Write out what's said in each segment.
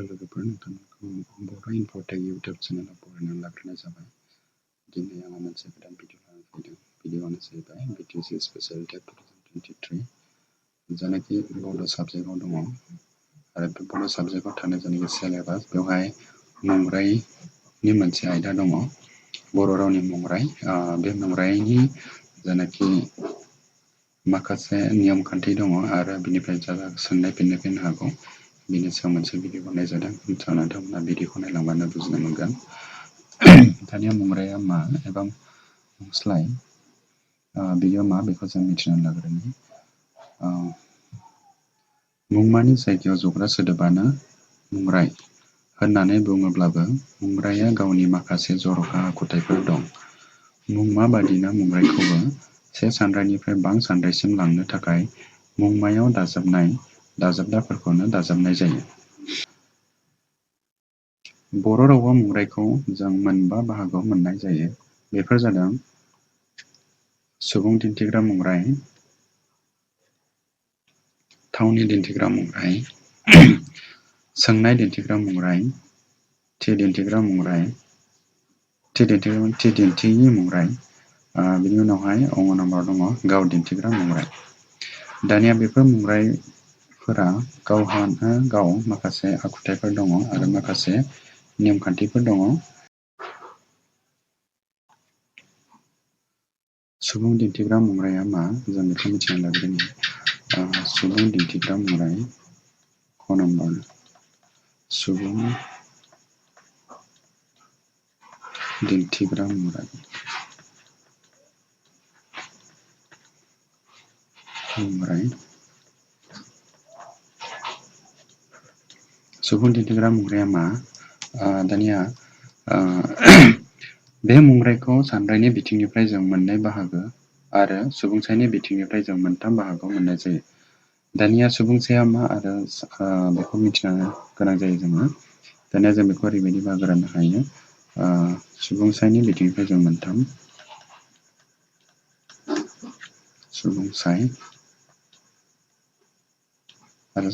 लोगोफोर नोंथांमोनखौ बर' इनफ'टेक इउटिउब चेनेलाव बरायनानै लाग्रोनाय जाबाय। दिनै आङो मोनसे गोदान भिडिअ लानानै फैदों। भिडिअआनो जाहैबाय BTC स्पेसियेल टेट 2023 जायनाखि बड' साबजेक्टआव दङ आरो बे बड' साबजेक्टआव थानाय जायनाखि सिलेबास बेवहाय मुंग्राइनि मोनसे आयदा दङ बर' रावनि मुंग्राइ। बे मुंग्राइनि जायनाखि माखासे नियम खान्थि दङ आरो बिनिफ्राय जा सोंनाय फिननाय फैनो हागौ बिनि सायाव मोनसे भिडिअ हरनाय जादों। नोंथांमोना भिडिअखौ नायलांबानो बुजिनो मोनगोन। दानिया मुंग्राया मा एबा मुंस्लाय बियो मा बेखौ जों मिथिनानै लाग्रोनि। मुंमानि जायगायाव जग्रा सोदोबानो मुंग्राइ होननानै बुङोब्लाबो मुंग्राया गावनि माखासे जर'खा आखुथायफोर दं। मुंमा बादिनो मुंग्राइखौबो से सानद्रायनिफ्राय बां सानद्रायसिम लांनो थाखाय मुंमायाव दाजाबनाय दाजाबदाफोरखौनो दाजाबनाय जायो। बर' रावआव मुंग्राइखौ जों मोनबा बाहागोआव मोननाय जायो। बेफोर जादों सुबुं दिन्थिग्रा मुंग्राइ, थावनि दिन्थिग्रा मुंग्राइ, सोंनाय दिन्थिग्रा मुंग्राइ, थि दिन्थिग्रा मुंग्राइ, थि दिन्थियि मुंग्राइ, बिनि उनावहाय नम्बर दङ गाव दिन्थिग्रा मुंग्राइ। दानिया बेफोर मुंग्राइफोरा गावहानो गाव माखासे आखुथायफोर दङ आरो माखासे नेमखान्थिफोर दङ। सुबुं दिन्थिग्रा मुंग्राया मा जों बेखौ मिथिना लाग्रोनि। सुबुं दिन्थिग्रा मुंग्राइ नम्बर सुबुं दिन्थिग्रा मुंग्राइ सुबुं दिन्थिग्रा मुंग्राया मा? दानिया बे मुंग्राइखौ सानरायनि बिथिंनिफ्राय जों मोननै बाहागो आरो सुबुंसायनि बिथिंनिफ्राय जों मोनथाम बाहागोआव मोननाय जायो। दानिया सुबुंसाया मा आरो बेखौ मिथिनो गोनां जायो जोङो। दानिया जों बेखौ ओरैबायदि बाहागो राननो हायो। सुबुंसायनि बिथिंनिफ्राय जों मोनथाम सुबुंसाय आरो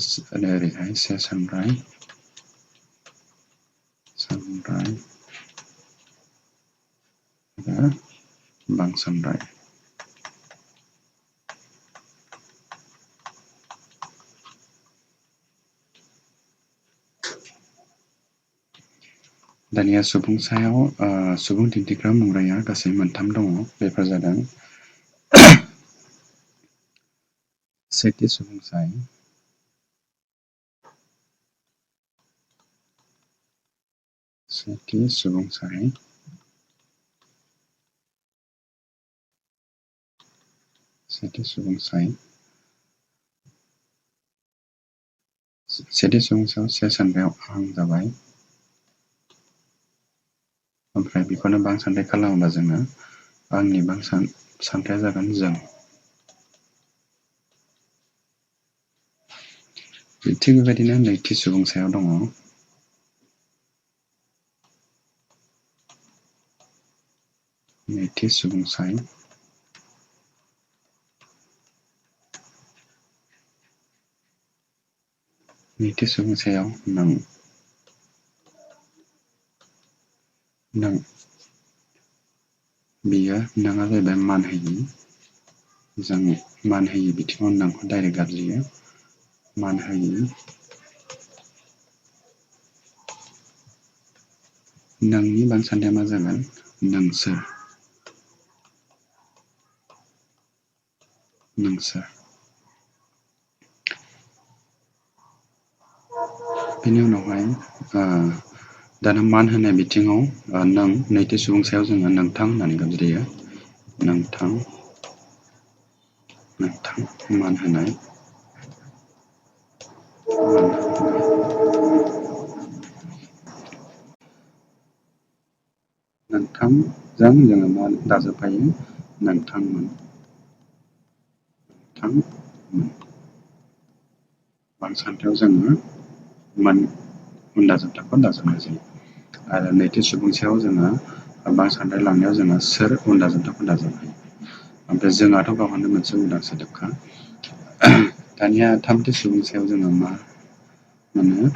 ओरैहाय से सानराय आरो बां सानराय। दानिया सुबुंसायाव सुबुं दिन्थिग्रा मुंग्राया गासै मोनथाम दङ। बेफोर जादों सेथि सुबुंसाय, सेथि सुबुंसाय, सेथि सुबुंसायाव से सानरायाव आं जाबाय। ओमफ्राय बेखौनो बां सानराय खालामोबा जोङो आंनि बां सानराया जागोन जों। थिग बेबायदिनो नैथि सुबुंसायाव दङ नैथि सुबुंसाय, नैथि सुबुंसायाव नों बियो नोंआ जाहैबाय मान होयि। जों मान होयि बिथिङाव नोंखौ डाइरेक्ट गाबज्रियो। मान होयि, नोंनि बां सानराया मा जागोन? नोंसोर। नोंसोर। बेनि उनावहाय दाना मान होनाय बिथिङाव नों नैथि सुबुंसायाव जोङो नोंथां होननानै गाबज्रियो। नोंथां, मान होनाय। नोंथांजों जोङो मा दाजाबफायो? नोंथांमोन। बां सानथायाव जोङो मोन उन दाजाबदाखौ दाजाबनाय जायो। आरो नैथि सुबुंसायाव जोङो बां सानराय लांनायाव जोङो सोर उन दाजाबदाखौ दाजाबफायो। ओमफ्राय जोंहाथ' गावहानो मोनसे उदां सोदोबखा। दानिया थामथि सुबुंसायाव जोङो मा मोनो?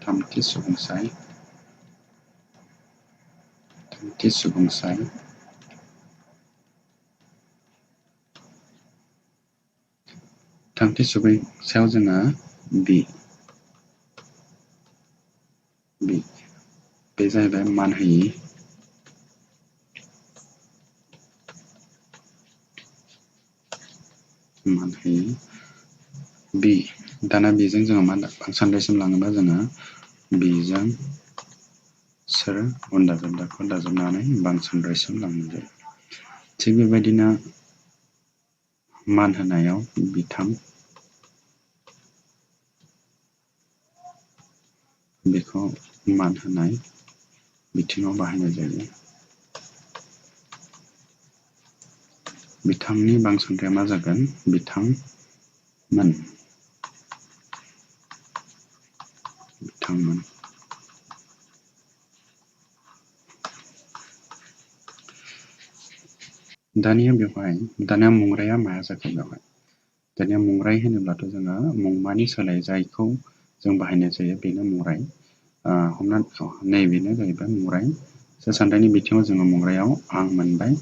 थामथि सुबुंसाय थामथि सुबुंसायाव जोङो बि बे जाहैबाय मानहोयि बि दाना बेजों जोङो मा सानद्रायसिम लाङोबा जोङो बेजों सोर उन दाजाबदाखौ दाजाबनानै बांसानद्रायसिम लांनाय जायो। थिग बेबायदिनो मान होनायाव बिथां बेखौ मान होनाय बिथिङाव बाहायनाय जायो। बिथांनि बांसानद्राया मा जागोन? बिथांमोन। दानिया मुंग्राया माया जागोन बेवहाय? दानिया मुंग्राय होनोब्लाथ' जोङो मुंमानि सोलाय जायखौ जों बाहायनाय जायो बेनो मुंग्राय। नैबेनो जाहैबाय मुंग्राय। सोरसान्दायनि बिथिङाव जोङो मुंग्रायाव आं मोनबाय।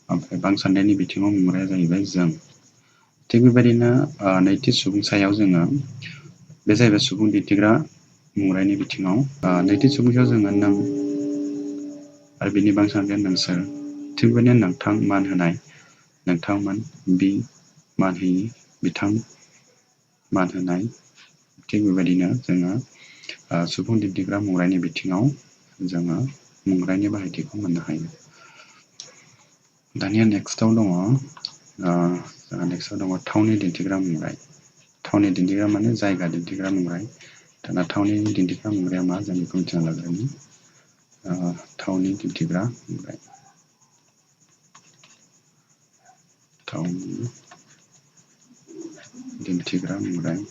ओमफ्राय बांसान्दायनि बिथिङाव मुंग्राया जाहैबाय जों। थिग बेबायदिनो नैथि सुबुंसायाव जोङो बे जाहैबाय सुबुं दिन्थिग्रा मुंग्रायनि बिथिङाव नैथि सुबुंसायाव जोङो नों आरो बिनि बांसान्दाया नोंसोर। थिग बेबायदिनो नोंथां मान होनाय नोंथांमोन बि मान होयि बिथां मान होनाय। थिग बेबायदिनो जोङो सुबुं दिन्थिग्रा मुंग्रायनि बिथिङाव जोङो मुंग्रायनि बाहायथिखौ मोननो हायो। दानिया नेक्स्टआव दङ थावनि दिन्थिग्रा मुंग्राय। थावनि दिन्थिग्रा माने जायगा दिन्थिग्रा मुंग्राय। दाना थावनि दिन्थिग्रा मुंग्राया मा जों बेखौ मिथिना लाग्रोनि। थावनि दिन्थिग्रा मुंग्राय। थावनि दिन्थिग्रा मुंग्राय।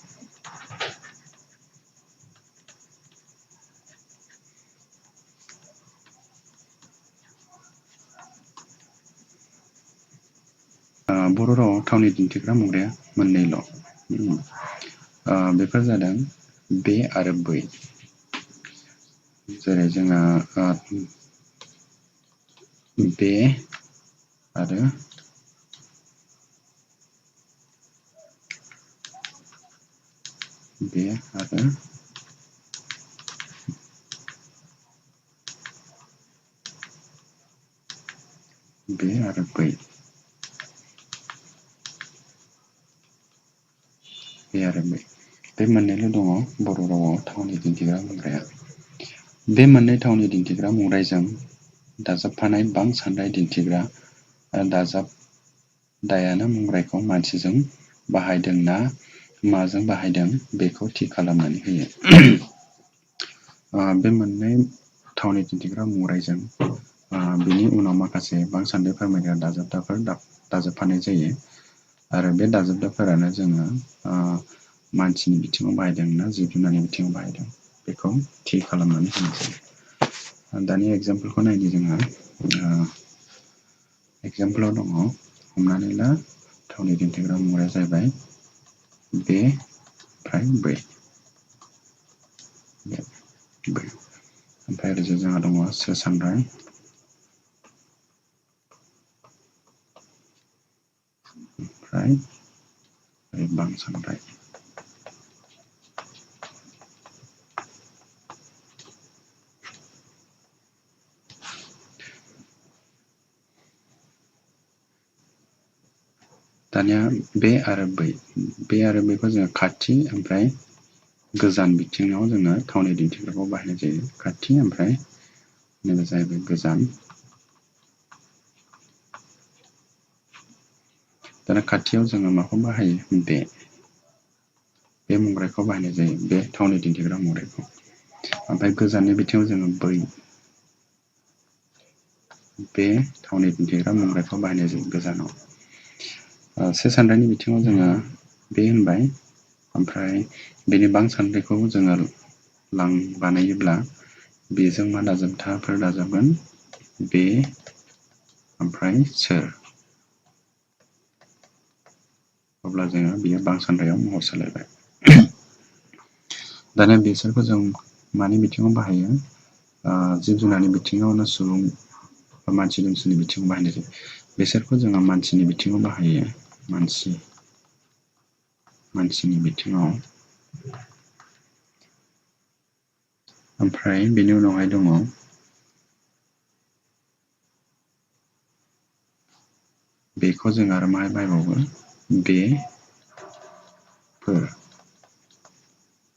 बर' रावाव थावनि दिन्थिग्रा मुंग्राया मोननैल'। बेफोर जादों बे आरो बै। जेरै जोङो बे आरो बे आरो बे आरो बै। बे आरो बै। बे मोननैल' दङ बर' रावाव थावनि दिन्थिग्रा मुंग्राया। बे मोननै थावनि दिन्थिग्रा मुंग्रायजों दाजाबफानाय बांसान्दाय दिन्थिग्रा दाजाब दायानो मुंग्रायखौ मानसिजों बाहायदोंना माजों बाहायदों बेखौ थि खालामनानै होयो। बे मोननै थावनि दिन्थिग्रा मुंग्रायजों बिनि उनाव माखासे बांसान्दाय फोरमायग्रा दाजाबदाफोर दाजाबफानाय जायो। आरो बे दाजाबदाफोरानो जोङो मानसिनि बिथिङाव बाहायदों ना जिब जुनारनि बिथिङाव बाहायदों बेखौ थि खालामनानै होनाय जायो। दानि एगजामपोलखौ नायनि जोङो। एगजामपोलाव दङ हमनानै ला थावनि दिन्थिग्रा मुंग्राया जाहैबाय बे ओमफ्राय बै। ओमफ्राय ओरैजाय जोंहा दङ सोसान्दाय ओमफ्राय बांसान्दाय। दानिया बे आरो बै। बे आरो बैखौ जोङो खाथि ओमफ्राय गोजान बिथिङाव जोङो थावनि दिन्थिग्राखौ बाहायनाय जायो। खाथि ओमफ्राय नैबे जाहैबाय गोजान। दाना खाथियाव जोङो माखौ बाहायो बे। बे मुंग्रायखौ बाहायनाय जायो बे थावनि दिन्थिग्रा मुंग्रायखौ। ओमफ्राय गोजाननि बिथिङाव जोङो बै। बे थावनि दिन्थिग्रा मुंग्रायखौ बाहायनाय जायो गोजानाव। सोसान्दायनि बिथिङाव जोङो बे होनबाय। ओमफ्राय बेनि बांसान्दायखौ जोङो बानायोब्ला बेजों मा दाजाबथाफोर दाजाबगोन बे ओमफ्राय सोर। अब्ला जोङो बियो बांसान्दायाव महर सोलायबाय। दानिया बिसोरखौ जों मानि बिथिङाव बाहायो जिब जुनारनि बिथिङाव ना सुबुं बा मानसि दुमसिनि बिथिङाव बाहायनाय जायो बिसोरखौ जोङो मानसिनि बिथिङाव बाहायो मानसिनि बिथिङाव ओमफ्राय बेनि उनावहाय दङ बेखौ जों आरो माहाय बाहायबावो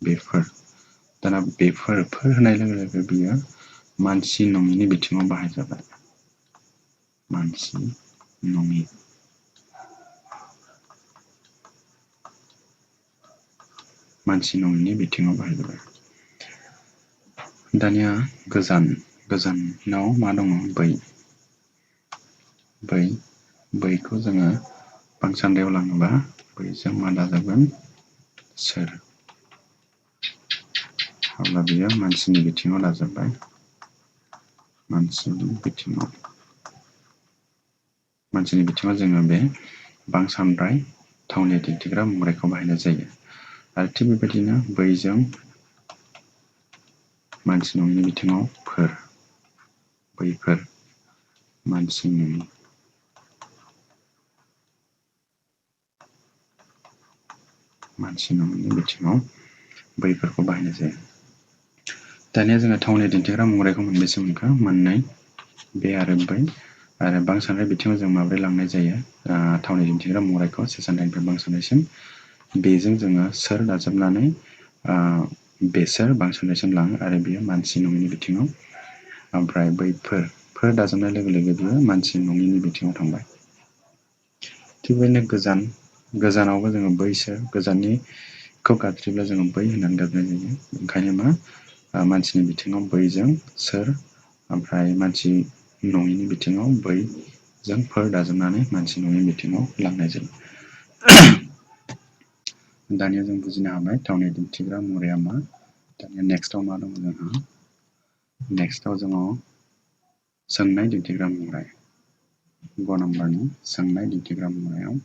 बेफोर दाना बेफोर होनाय लोगो लोगो बियो मानसि नङिनि बिथिङाव बाहायजाबाय मानसि नङि नङिनि बिथिङाव बाहायजाबाय दानिया गोजानाव मा दङ बैखौ जोङो बांसान्दायाव लाङोबा बैजों मा दाजागोन सोर अब्ला बियो मानसिनि बिथिङाव दाजाबबाय मानसिनि बिथिङाव जोङो बे बांसान्द्राय थावनि दिन्थिग्रा मुंरायखौ बाहायनाय जायो आरो थिग बेबायदिनो बैजों मानसि नङिनि बिथिङाव बैफोर मानसि नङि बिथिङाव बैफोरखौ बाहायनाय जायो दानिया जोङो थावनि दिन्थिग्रा मुंरायखौ मोनबेसे मोनखो मोननै बे आरो बै आरो बांसान्नाय बिथिङाव जों माबोरै लांनाय जायो थावनि दिन्थिग्रा मुंरायखौ सेसान्नायनिफ्राय बांसान्नायसिम बेजों जोङो सोर दाजाबनानै बेसोर बांसान्नायसिम लाङो आरो बेयो मानसि नङिनि बिथिङाव ओमफ्राय बैफोर दाजाबनाय लोगो लोगो बियो मानसि नङिनि बिथिङाव थांबाय थिग बेबायदिनो गोजानावबो जोङो बैसोर गोजाननिखौ गाबज्रिब्ला जोङो बै होननानै गाबज्रिनाय जायो ओंखायनो मा मानसिनि बिथिङाव बैजों सोर ओमफ्राय मानसि नङिनि बिथिङाव बैजों फोर दाजाबनानै मानसि नङिनि बिथिङाव लांनाय जायो दानिया जों बुजिनो हाबाय थावनि दिन्थिग्रा मुंराया मा दानिया नेक्स्टआव मा दङ जोंहा नेक्स्टआव जोङो सोंनाय दिन्थिग्रा मुंराय ग नाम्बारनि सोंनाय दिन्थिग्रा मुंरायाव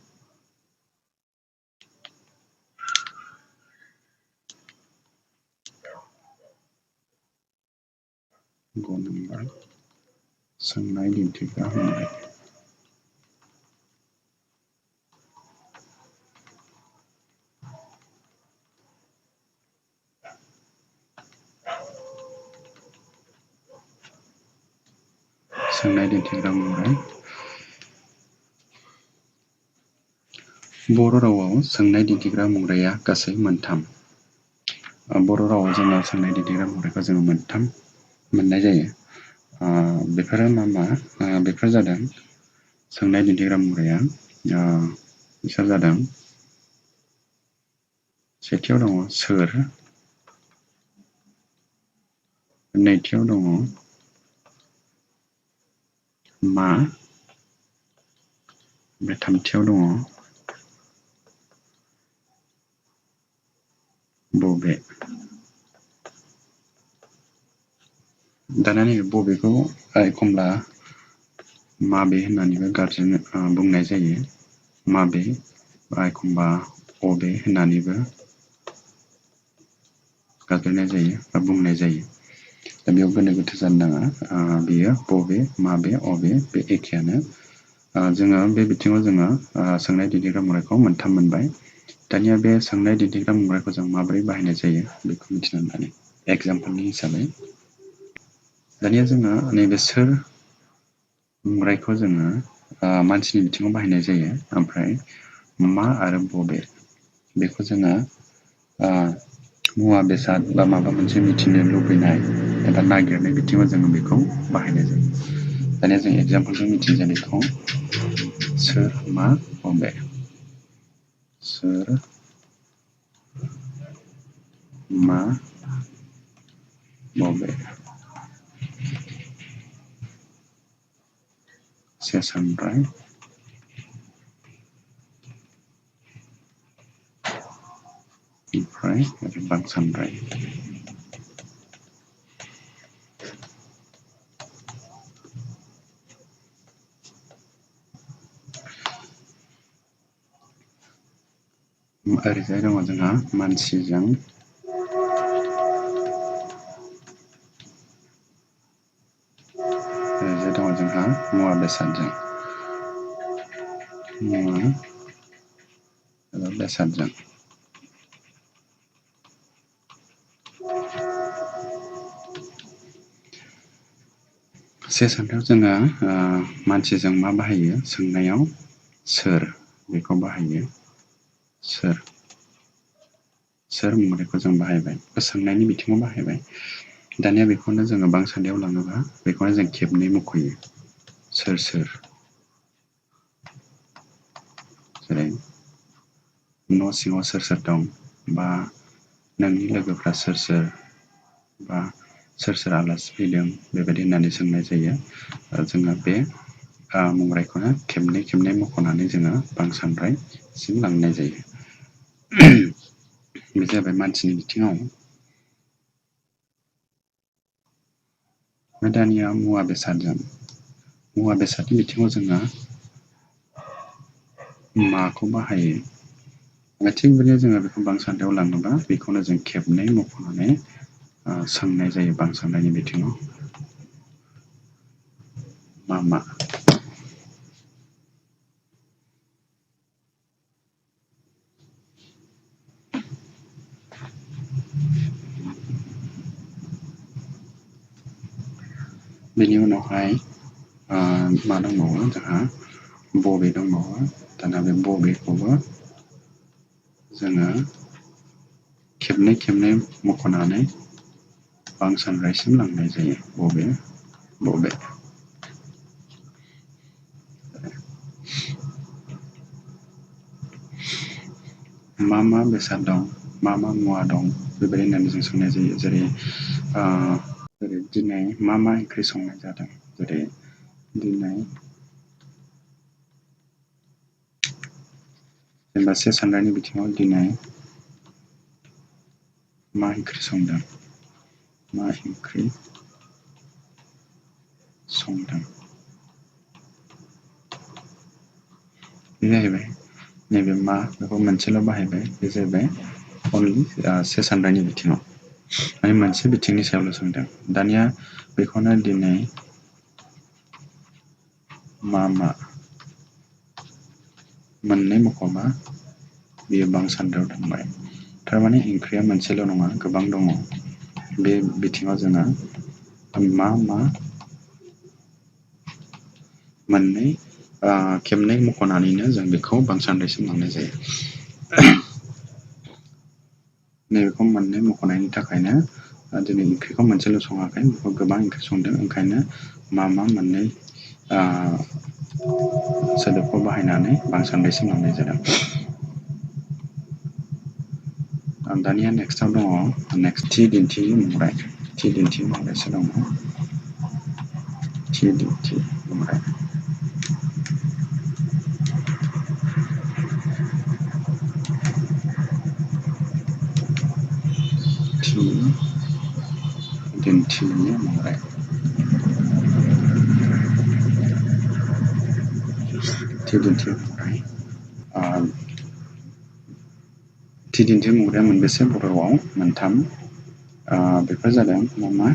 ग नाम्बार सोंनाय दिन्थिग्रा मुंराय सोंनाय दिन्थिग्रा मुंराय बर' रावआव सोंनाय दिन्थिग्रा मुंराया गासै मोनथाम बर' रावआव जोङो सोंनाय दिन्थिग्रा मुंरायखौ जोङो मोनथाम मोननाय जायो बेफोरो मा बेफोर जादों सोंनाय दिन्थिग्रा मुंराया बिसोर जादों सेथियाव दङ सोर नैथियाव दङ मा ओमफ्राय थामथियाव दङ बबे दाना नैबे बबेखौ एखमब्ला माबे होननानैबो गाबज्रिनो बुंनाय जायो माबे बा एखमबा अबे होननानैबो गाबज्रिनाय जायो बा बुंनाय जायो दा बेयाव गोनो गोथो जानो नाङा बेयो बबे माबे अबे बे एखेयानो जोङो बे बिथिङाव जोङो सोंनाय दिन्थिग्रा मुंरायखौ मोनथाम मोनबाय दानिया बे सोंनाय दिन्थिग्रा मुंरायखौ जों माबोरै बाहायनाय जायो बेखौ मिथिनानै लानि एगजामपोलनि हिसाबै दानिया जोङो नैबे सोर मुंरायखौ जोङो मानसिनि बिथिङाव बाहायनाय जायो ओमफ्राय मा आरो बबे बेखौ जोङो मुवा बेसाद बा माबा मोनसे मिथिनो लुबैनाय एबा नागिरनाय बिथिङाव जोङो बेखौ बाहायनाय जायो दानिया जों एगजामपोलजों मिथियो बेखौ सोर मा बबे सोर मा बबे सेसानद्राय ओमफ्राय बांसानद्राय ओरैजाय दङ जोंहा ओरैजाय दङ जोंहा मुवा बेसादजों मुवा एबा बेसादजों से सानथायाव जोङो मानसिजों मा बाहायो सोंनायाव सोर बेखौ बाहायो सोर मुंग्राइखौ जों बाहायबाय सोंनायनि बिथिङाव बाहायबाय दानिया बेखौनो जोङो बांसान्दायाव लाङोबा बेखौनो जों खेबनै मख'यो सोर जेरै न' सिङाव सोर दं बा नोंनि लोगोफ्रा सोर बा सोर आलासि फैदों बेबायदि होननानै सोंनाय जायो जोङो बे मुंग्राइखौनो खेबनै मख'नानै जोङो बांसान्द्रायसिम लांनाय जायो बे जाबाय मानसिनि बिथिङाव दानिया मुवा बेसादनि बिथिङाव जोङो माखौ बाहायो थिग बेबायदिनो जोङो बेखौ बांसान्दायाव लाङोबा बेखौनो जों खेबनै मख'नानै सोंनाय जायो बांसान्नायनि बिथिङाव मा बेनि उनावहाय मा दंबावो जोंहा बबे दंबावो दाना बे बबेखौबो जोङो खेबनै मख'नानै बांसान्द्रायसिम लांनाय जायो बबे मा बेसाद दं मा मुवा दं बेबायदि होननानै जों सोंनाय जायो जेरै दिनै मा ओंख्रि संनाय जादों जेरै दिनै जेनेबा से साननायनि बिथिङाव दिनै मा ओंख्रि संदों बे जाहैबाय नैबे मा बेखौ मोनसेल' बाहायबाय बे जाहैबाय अनलि से साननायनि बिथिङाव माने मोनसे बिथिंनि सायावल' सोंदों दानिया बेखौनो दिनै मा मोननै मख'बा बियो बांसान्दायाव थांबाय थारमाने ओंख्रिया मोनसेल' नङा गोबां दङ बे बिथिङाव जोङो मा मोननै खेबनै मख'नानैनो जों बेखौ बांसान्दायसिम लांनाय जायो नैबेखौ मोननै मख'नायनि थाखायनो दिनै ओंख्रिखौ मोनसेल' सङाखै बेखौ गोबां ओंख्रि संदों ओंखायनो मा मोननै सोदोबखौ बाहायनानै बांसान्दायसिम लांनाय जादों दानिया नेक्स्टआव दङ थि दिन्थि मुंग्राइसो दङ थि दिन्थि मुंग्राइ थि दिन्थि मुंग्राइ थि दिन्थि मुंग्राइ थि दिन्थि मुंग्राया मोनबेसे बर'आव मोनथाम बेफोर जादों मा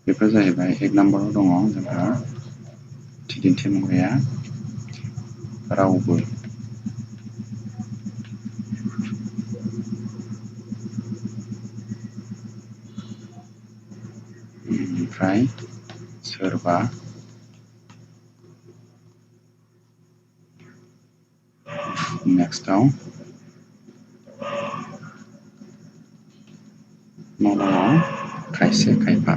बेफोर जाहैबाय एक नाम्बाराव दङ जोंहा थि दिन्थि मुंग्राया रावबो ओमफ्राय सोरबा नेक्स्टआव मा दङ खायसे खायफा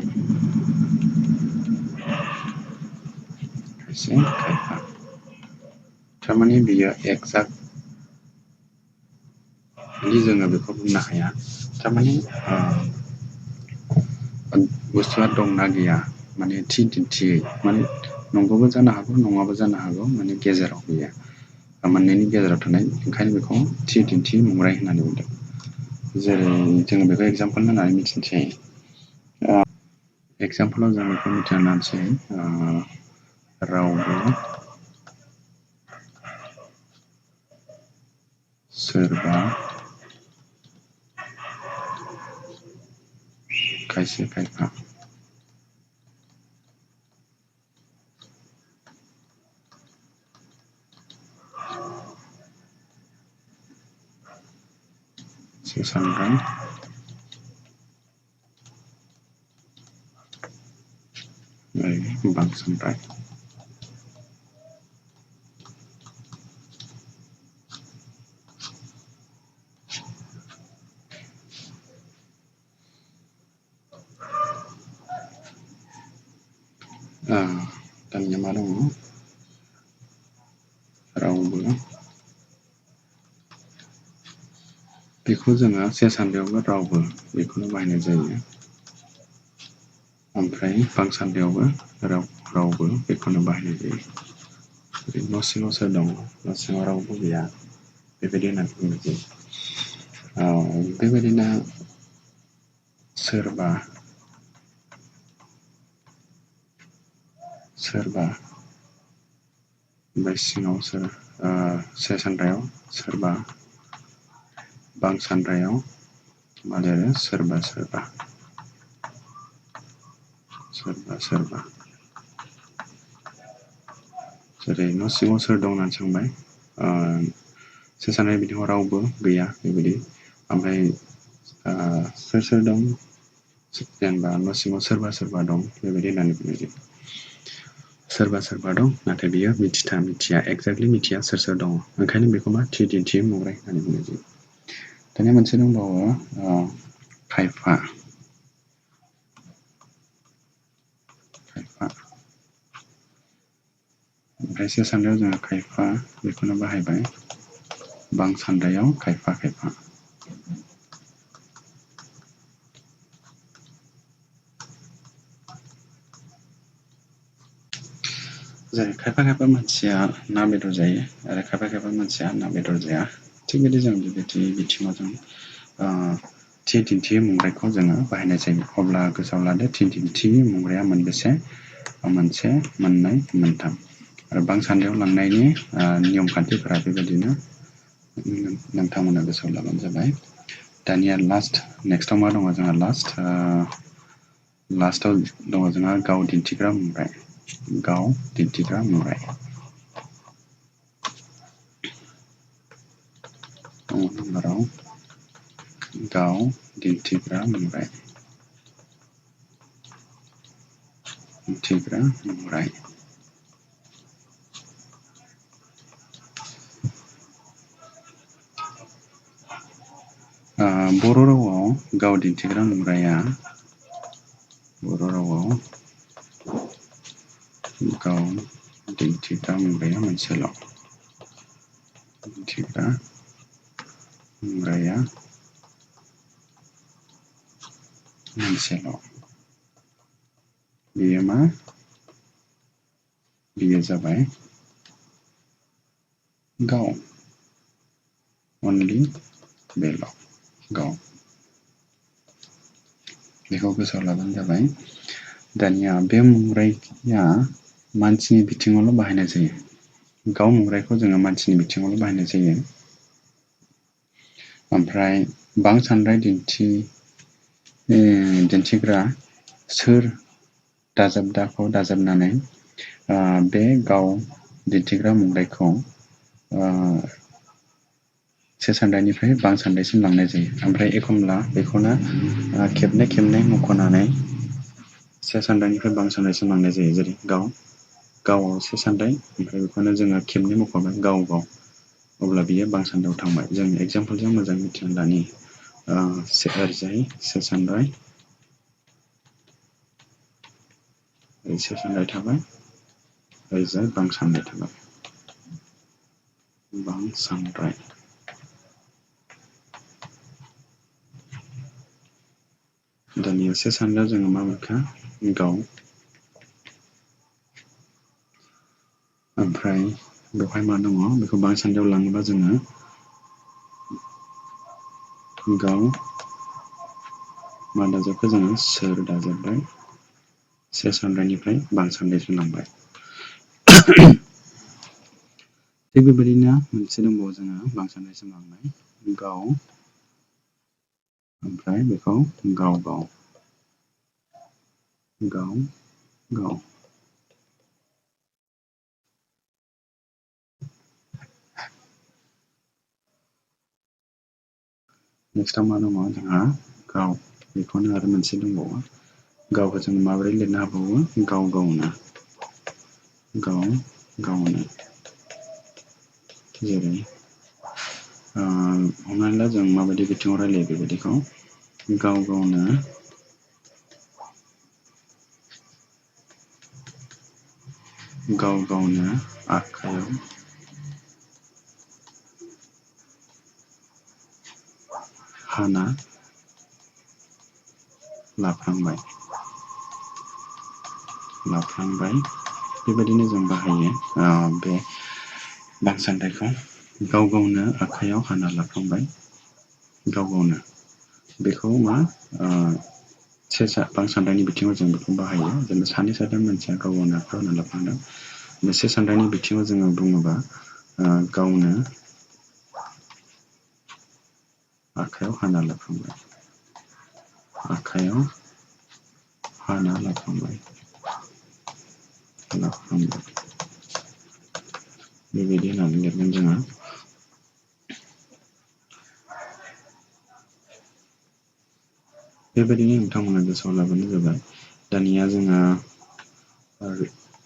थारमाने बियो एक्जाक्ट जोङो बेखौ बुंनो हाया थारमाने बुस्थुआ दंना गैया माने थि दिन्थियै माने नंगौबो जानो हागौ नङाबो जानो हागौ माने गेजेराव गैया मोननैनि गेजेराव थानाय ओंखायनो बेखौ थि दिन्थि मुंग्राइ होननानै बुंदों जेरै जोङो बेखौ एगजामपोल होननानै मिथिनोसै एगजामपोलाव जों बेखौ मिथिना लानोसै रावबो सोरबा खायसे खायफा सेसानद्राय बांसानद्राय दानिया मा दङ रावबो बेखौ जोङो सेसान्दायावबो रावबो बेखौनो बाहायनाय जायो ओमफ्राय बांसान्दायावबो रावबो बेखौनो बाहायनाय जायो न' सिङाव सोर दङ न' सिङाव रावबो गैया बेबायदि होननानै बुंनाय जायो बेबायदिनो सोरबा ओमफ्राय सिङाव सोर सेसान्दायाव सोरबा बांसान्दायाव मा लिरो सोरबा जेरै न' सिङाव सोर दं होननानै सोंबाय सेसान्दानि बिथिङाव रावबो गैया बेबायदि ओमफ्राय सोर दं जेनेबा न' सिङाव सोरबा दं बेबायदि होननानै बुंनाय जायो सोरबा दं नाथाय बियो मिथिया एक्जेक्टलि मिथिया सोर दङ ओंखायनो बेखौ मा थि दिन्थि मुंग्राय होननानै बुंनाय जायो दानिया मोनसे दंबावो खायफा ओमफ्राय सेसान्दायाव जोङो खायफा बेखौनो बाहायबाय बांसान्दायाव खायफा जेरै खायफा मानसिया ना बेदर जायो आरो खायफा मानसिया ना बेदर जाया थिग बिदि जों बेबायदि बिथिङाव जों थि दिन्थि मुंग्रायखौ जोङो बाहायनाय जायो अब्ला गोसोआव लादो थि दिन्थि मुंग्राया मोनबेसे मोनसे मोननै मोनथाम आरो बांसान्दायाव लांनायनि नियम खान्थिफोरा बेबायदिनो नोंथांमोना गोसोआव लाबानो जाबाय दानिया नेक्स्टआव मा दङ जोंहा लास्टआव दङ जोंहा गाव दिन्थिग्रा मुंग्राय गाव दिन्थिग्रा मुंग्राय गाव दिन्थिग्रा मुंग्राय बर' रावआव गाव दिन्थिग्रा मुंग्राया मोनसेल' दिन्थिग्रा मुंग्राया मोनसेल' बेयो जाबाय गाव अनलि बेल' गाव बेखौ गोसोआव लाबानो जाबाय दानिया बे मुंग्राया मानसिनि बिथिङावल' बाहायनाय जायो गाव मुंग्रायखौ जोङो मानसिनि बिथिङावल' बाहायनाय जायो ओमफ्राय बांसान्दाय दिन्थिग्रा सोर दाजाबदाखौ दाजाबनानै बे गाव दिन्थिग्रा मुंग्रायखौ सेसान्दानिफ्राय बांसान्दायसिम लांनाय जायो ओमफ्राय एखमब्ला बेखौनो खेबनै मख'नानै सेसान्दानिफ्राय बांसान्दायसिम लांनाय जायो जेरै गावआव सेसान्दाय ओमफ्राय बेखौनो जोङो खेबनै मख'बाय गाव अब्ला बियो बांसान्दायाव थांबाय जों एगजामपोलजों मोजां मिथिनानै लानि ओरैजाय सेसान्दाय थाबाय ओरैजाय बांसान्दाय थाबाय बांसान्दाय दानिया सेसान्दायाव जोङो मा मोनखो गाव ओमफ्राय बेवहाय मा दङ बेखौ बांसान्दायाव लाङोबा जोङो गाव मा दाजाबखो जोङो सोर दाजाबबाय सेसान्दानिफ्राय बांसान्दायसिम लांबाय थिग बेबायदिनो मोनसे दंबावो जोङो बांसान्दायसिम लांनाय गाव ओमफ्राय बेखौ गाव नेक्स्टआव मा दङ जोंहा गाव बेखौनो आरो मोनसे दंबावो गावखौ जों माबोरै लिरनो हाबावो गाव गावनो जेरै हमनानै ला जों माबायदि बिथिङाव रायलायो बेबायदिखौ गाव गावनो आखायाव हाना लाफ्लांबाय बेबायदिनो जों बाहायो बे बांसान्दायखौ गाव गावनो आखायाव हाना लाफ्लांबाय गाव गावनो बेखौ मा बांसान्दायनि बिथिङाव जों बेखौ बाहायो जेनेबा सानै साथाम मानसिया गाव गावनो आखायाव हाना लाफ्लांदों से सान्दायनि बिथिङाव जोङो बुङोबा गावनो आखायाव हाना लाफ्लांबाय बेबायदि होननानै लिरगोन जोङो बेबायदिनो नोंथांमोना गोसोआव लाबानो जाबाय दानिया जोङो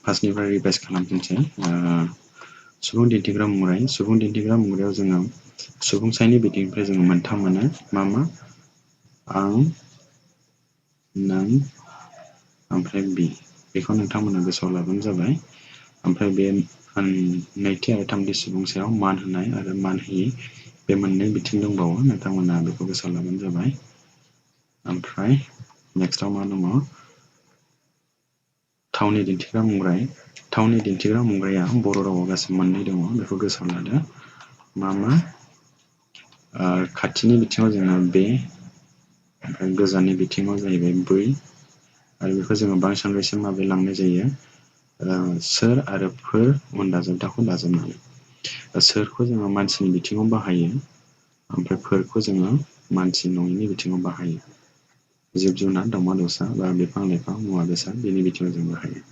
फार्स्टनिफ्राय रिभाइस खालामफिनसै सुबुं दिन्थिग्रा मुंग्रायाव जोङो सुबुंसायनि बिथिंनिफ्राय जोङो मोनथाम मोनो मा आं नों ओमफ्राय बि बेखौ नोंथांमोना गोसोआव लाबानो जाबाय ओमफ्राय बे नैथि आरो थामथि सुबुं सायाव मान होनाय आरो मान होयि बे मोननै बिथिं दंबावो नोंथांमोना बेखौ गोसोआव लाबानो जाबाय ओमफ्राय नेक्स्टआव मा दङ थावनि दिन्थिग्रा मुंग्राया बर' रावाव गासै मोननै दङ बेखौ गोसोआव लादो मा खाथिनि बिथिङाव जोङो बे ओमफ्राय गोजाननि बिथिङाव जाहैबाय बै आरो बेखौ जोङो बांसावगारिसिम माबोरै लांनाय जायो सोर आरो फोर उन दाजाबदाखौ दाजाबनानै सोरखौ जोङो मानसिनि बिथिङाव बाहायो ओमफ्राय फोरखौ जोङो मानसि नङिनि बिथिङाव बाहायो जिब जुनार दावमा दावसा बा बिफां लाइफां मुवा बेसाद बेनि बिथिङाव जों बाहायो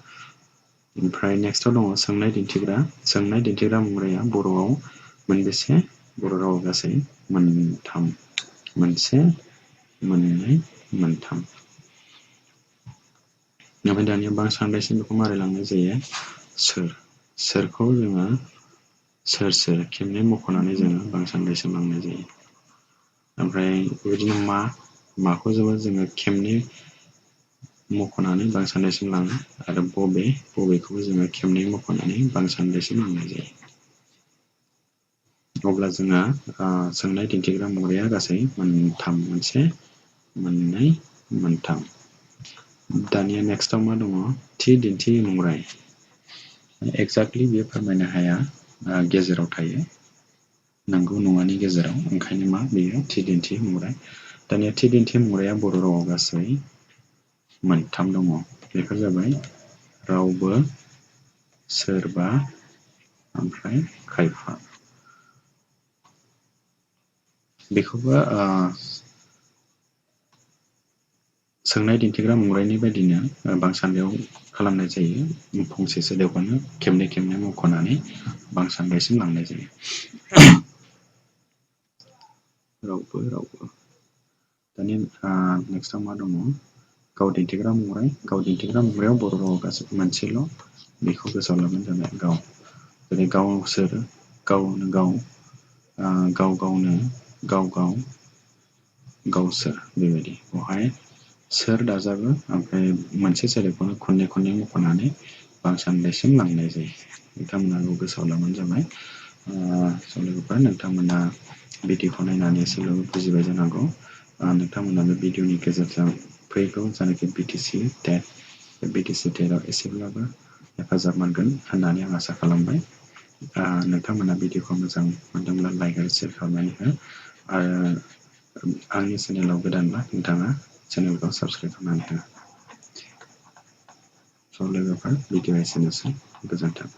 ओमफ्राय नेक्स्टआव दङ सोंनाय दिन्थिग्रा मुंग्राया बर'आव मोनबेसे बर' रावाव गासै मोनथाम मोनसे मोननै मोनथाम ओमफ्राय दानिया बांसावगारिसिम बेखौ मारै लांनाय जायो सोरखौ जोङो सोर खेबनै मख'नानै जोङो बांसावगारिसिम लांनाय जायो ओमफ्राय बेबायदिनो माखौ जोङो खेबनै मख'नानै बांसावगारिसिम लाङो आरो बबेखौबो जोङो खेबनै मख'नानै बांसावगारिसिम लांनाय जायो अब्ला जोंहा सोंनाय दिन्थिग्रा मुंग्राया गासै मोनथाम मोनसे मोननै मोनथाम दानिया नेक्स्टआव मा दङ थि दिन्थि मुंग्राय एक्जेक्टलि बेयो फोरमायनो हाया गेजेराव थायो नंगौ नङानि गेजेराव ओंखायनो मा बेयो थि दिन्थि मुंग्राय दानिया थि दिन्थि मुंग्राया बर' रावाव गासै मोनथाम दङ बेफोर जाबाय रावबो सोरबा ओमफ्राय खायफा बेखौबो सोंनाय दिन्थिग्रा मुंग्रायनि बायदिनो बांसावगारियाव खालामनाय जायो फंसे सोदोबखौनो खेबनै मख'नानै बांसावगारिसिम लांनाय जायो रावबो दानिया नेक्स्टआव मा दङ गाव दिन्थिग्रा मुंग्रायाव बर' रावाव गासै मोनसेल' बेखौ गोसोआव लाबानो जाबाय गाव जेरै गावसोर गावनो गाव गावसोर बेबायदि बेवहाय सोर दाजाबो ओमफ्राय मोनसे सोदोबखौनो खननै मख'नानै बांसावगारिसिम लांनाय जायो नोंथांमोना बेखौ गोसोआव लाबानो जाबाय लोगोफोर नोंथांमोना भिडिअखौ नायनानै एसेब्लाबो बुजिबाय जानांगौ नोंथांमोना बे भिडिअनि गेजेरजों फैगौ जानाखि BTC TET बे BTC TETआव एसेब्लाबो हेफाजाब मोनगोन होननानै आं आसा खालामबाय नोंथांमोना भिडिअखौ मोजां मोनदोंब्ला लाइक आरो शेयार खालामनानै हो आरो आंनि चेनेलाव गोदानब्ला नोंथाङा चेनेलखौ साबस्क्राइब खालामनानै हो लोगोफोर भिडिअआ एसेनोसै गोजोन्थों